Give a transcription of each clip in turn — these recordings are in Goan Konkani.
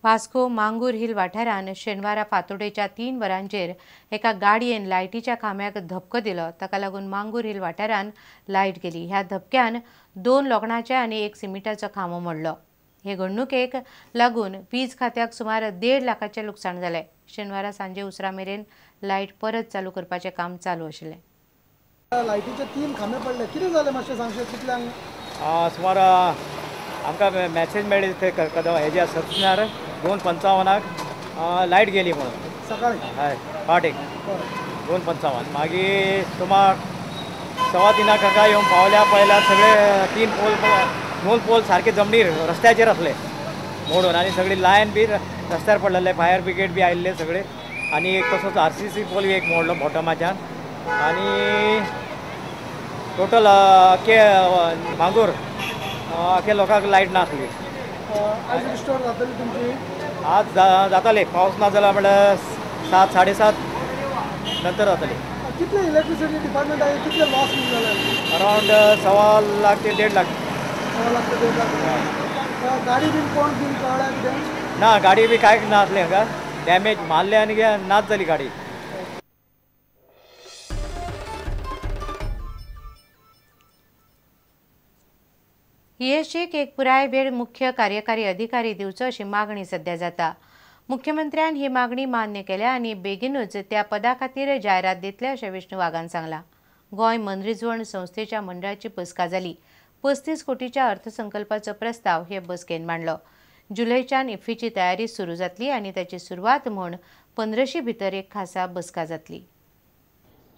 वास्को मांगूर हिल वाठारान शेनवारा फातोडेच्या 3 वरांचेर एका गाडयेन लायटीच्या खांब्याक धपको दिलो. ताका लागून मांगूर हिल वाठारान लायट गेली. ह्या धपक्यान 2 लोखणाचे आनी 1 सिमिटाचो खांबो मोडलो. हे घडणुकेक लागून वीज खात्याक सुमार 1.5 लाखाचें लुकसाण जालें. शेनवारा सांजे उसरा मेरेन लायट परत चालू करपाचें काम चालू आशिल्लें. लायटीचे 3 खांबे पडले, कितें जालें मातशें सांगशें? कितल्यांक सुमार आमकां मॅसेज मेळ्ळी ते हेज्या सत्तनार 2:55 लायट गेली म्हणून सकाळी. हय, पाटेक 2:55. मागीर सुमार 3:15 हांगा येवन पावल्या. पळयल्यार सगळे 3 पोल 2 पोल सारके जमनीर रस्त्याचेर आसले मोडून आनी सगळी लायन बी रस्त्यार पडलेले. फायर ब्रिगेड बी आयिल्ले सगळे आनी एक तसोच RCC pole बी एक मोडलो बॉटमाच्यान आनी टोटल अख्खे मांगूर अख्खे लोकांक लायट नासली. आज रिस्टोर जातली तुमची? आज जाताले, पावस ना जाल्यार म्हणल्यार 7 साडे 7 नंतर जातले. कितले इलेक्ट्रिसिटी डिपार्टमेंट आहे, कितले लॉस जाले? अरावंड 1.25 लाख ते 1.5 लाख. 1.25 लाख ते 1.5 लाख. गाडी बीन कोण बीन कळ्ळ्या कितें ना? गाडी बी कांय नासलें हांगा, डॅमेज मारले आनी नाच जाली गाडी. ईएसजीक एक पुराय वेळ मुख्य कार्यकारी अधिकारी दिवचो अशी मागणी सध्या जाता. मुख्यमंत्र्यान ही मागणी मान्य केल्या आनी बेगीनूच त्या पदा खातीर जायरात दितले अशें विष्णू वाघान सांगलां. गोंय मनरिजवण संस्थेच्या मंडळाची बसका जाली. 35 कोटीच्या अर्थसंकल्पाचो प्रस्ताव हे बसकेन मांडलो. जुलयच्यान इफ्फीची तयारी सुरू जातली आनी ताची सुरवात म्हूण 15 भितर एक खासा बसका जातली.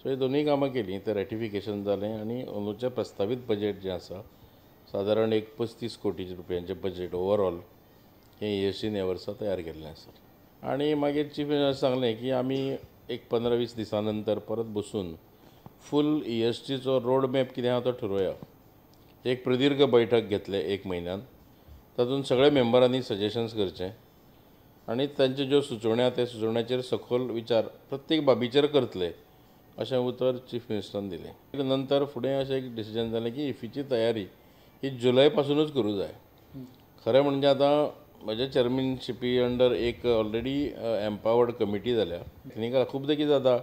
सो ही दोनूय कामां केलीं, तें रेटिफिकेशन जालें आनी अंदूचें प्रस्तावीत बजेट जें आसा सादारण एक 35 कोटी रुपयांचें बजेट ओवरऑल हें ईएसजीन ह्या वर्सा तयार केल्लें आसा. आनी मागीर चीफ मिनिस्टरान सांगलें की आमी एक 15-20 दिसां नंतर परत बसून फूल ईएसजीचो रोड मॅप कितें आहा तो ठरोवया. एक प्रदीर्घ बैठक घेतले 1 म्हयन्यान, तातूंत सगळे मेंबरांनी सजेशन्स करचें आनी तांच्यो ज्यो सुचोवण्यो आहा त्या सुचोवण्याचेर सखोल विचार प्रत्येक बाबीचेर करतले अशें उतर चीफ मिनिस्टरान दिलें. नंतर फुडें अशें एक डिसिजन जालें की इफ्फीची तयारी ही जुलय पासुनूच करूं जाय. खरें म्हणजे आतां म्हज्या चेअरमॅनशिपी अंडर एक ऑलरेडी एम्पावर्ड कमिटी जाल्या. टेक्निकल खुबदां कितें जाता,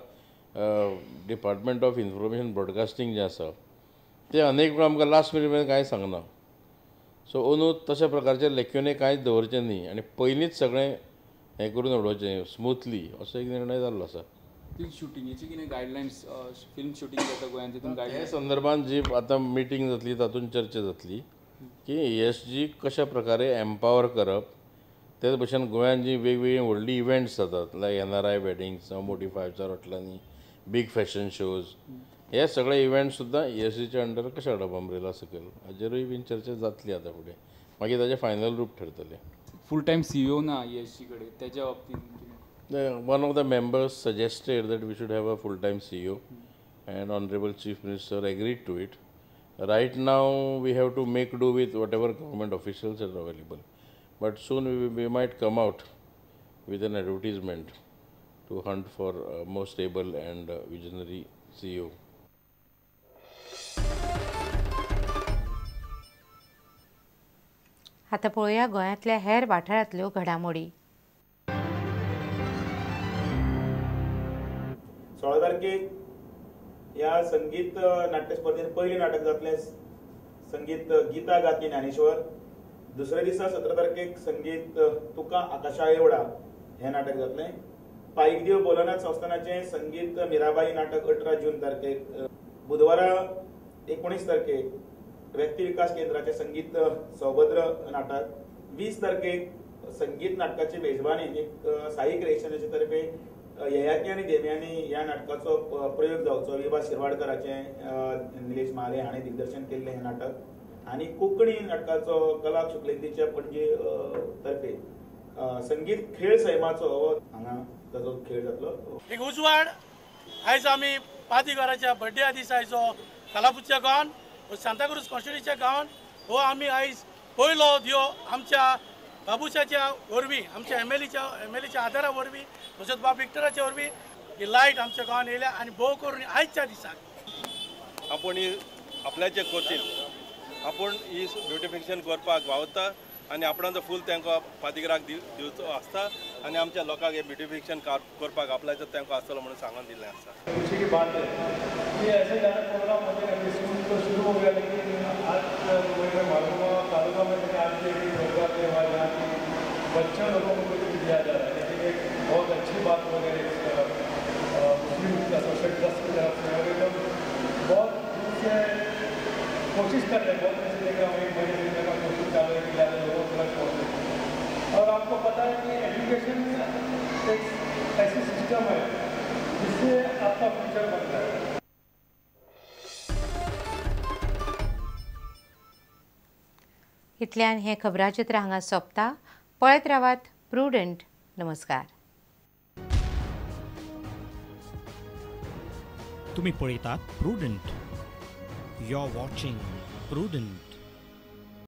डिपार्टमेंट ऑफ इन्फॉर्मेशन ब्रॉडकास्टींग जें आसा तें अनेक वेळा आमकां लास्ट मिनीट मेरेन कांय सांगना. सो अंदू तशा प्रकारचे लेक्युने कांयच दवरचें न्ही आनी पयलींच सगळें हें करून उडोवचें स्मुथली, असो एक निर्णय जाल्लो आसा. शूटिंगेची कितें गायडलायन्स, फिल्म शूटिंग जाता गोंयांत तितून हे संदर्भात जी आतां मिटींग जातली तातूंत चर्चा जातली की ईएसजी कशा प्रकारे एम्पावर करप. तेच भशेन गोंयांत जी वेगवेगळीं व्हडलीं इव्हेंट्स जातात लायक NRI weddings, मोटी 5 स्टार हॉटेलांनी बीग फॅशन शोज, हे सगळे इव्हेंट सुद्दां ईएसजीच्या अंडर कशें हाडप अम्ब्रेला सकयल हाजेरूय बीन चर्चा जातली आतां फुडें. मागीर ताजें फायनल रूप ठरतलें. फूल टायम सीईओ ना ईएसजी कडेन, तेज्या बाबतींत One of the members suggested that we should have a full-time CEO, and Honorable Chief Minister agreed to it. Right now, we have to make do with whatever government officials are available. But soon we might come out with an advertisement to hunt for a more stable and visionary CEO. आता पळोवया गोंयांतल्या हेर वाठारांतल्यो घडामोडी. 16 तारखेक ह्या संगीत नाट्य स्पर्धेन पयलें नाटक जातलें संगीत गीता गाती ज्ञानेश्वर. दुसऱ्या दिसा 17 तारखेक संगीत तुका आकाशा एवडा हें नाटक जातलें. पाईकदेव भोलानाथ संस्थानाचें संगीत मिराबाई नाटक 18 जून तारखेक. बुधवारा 19 तारखेक व्यक्ती विकास केंद्राचें संगीत सौभद्र नाटक. 20 तारखेक संगीत नाटकाचे मेजवानी एक साई क्रिएशनाचे तर्फे ययाती आनी देवयानी ह्या नाटकाचो प्रयोग जावचो. विभा शिरवाडकराचें निलेश महाले हाणें दिग्दर्शन केल्लें हें नाटक. आनी कोंकणी नाटकाचो कला शुक्लेंतीच्या पणजे तर्फे संगीत खेळ सैमाचो हांगा ताचो खेळ जातलो. एक उजवाड आयज आमी पादीगाराच्या बर्थडे दिसा आयचो कालापूरच्या गांवान सांताक्रूज कॉन्स्टिट्युएन्सीच्या गांवान हो आमी आयज पयलो दियो आमच्या बाबूशाच्या वरवीं, आमच्या एमएलएच्या आदारा वरवीं, तशेंच बाब विक्टराच्या वरवीं ही लायट आमच्या गांवान येयल्या आनी भोव करून आयच्या दिसाक आपूण ही आपल्याचे कोतीन आपूण ही ब्युटिफिकेशन करपाक वावरता. आनी आपणाचो फूल तेंको पादिगराक दिवचो आसता आनी आमच्या लोकांक हे ब्युटिफिकेशन करपाक आपल्याचो तेंको आसतलो म्हणून सांगून दिल्लें आसा. खुशी की बात है कि ऐसे ज़्यादा प्रोग्राम होते हैं. स्कूल तो शुरू हो गया, लेकिन आज मुंबई में मालूमा तालुका में आज एक प्रोग्राम हुआ जहाँ की बच्चों लोगों को कुछ भी दिया जा रहा है, लेकिन एक बहुत अच्छी बात हो गई मुस्लिम सोशल ट्रस्ट की तरफ से. और एकदम बहुत दूर से कोशिश कर रहे हैं, बहुत अच्छे देख रहा हूँ, एक महीने से का कोशिश चालू है कि ज़्यादा लोगों तक पहुँचे. और आपको पता है कि एजुकेशन एक ऐसी सिस्टम है जिससे आपका फ्यूचर बनता है. इतल्यान हें खबराचित्र हांगा सोंपता. पळयत रावात प्रुडंट. नमस्कार. तुम्ही पळयतात Prudent. You are watching Prudent.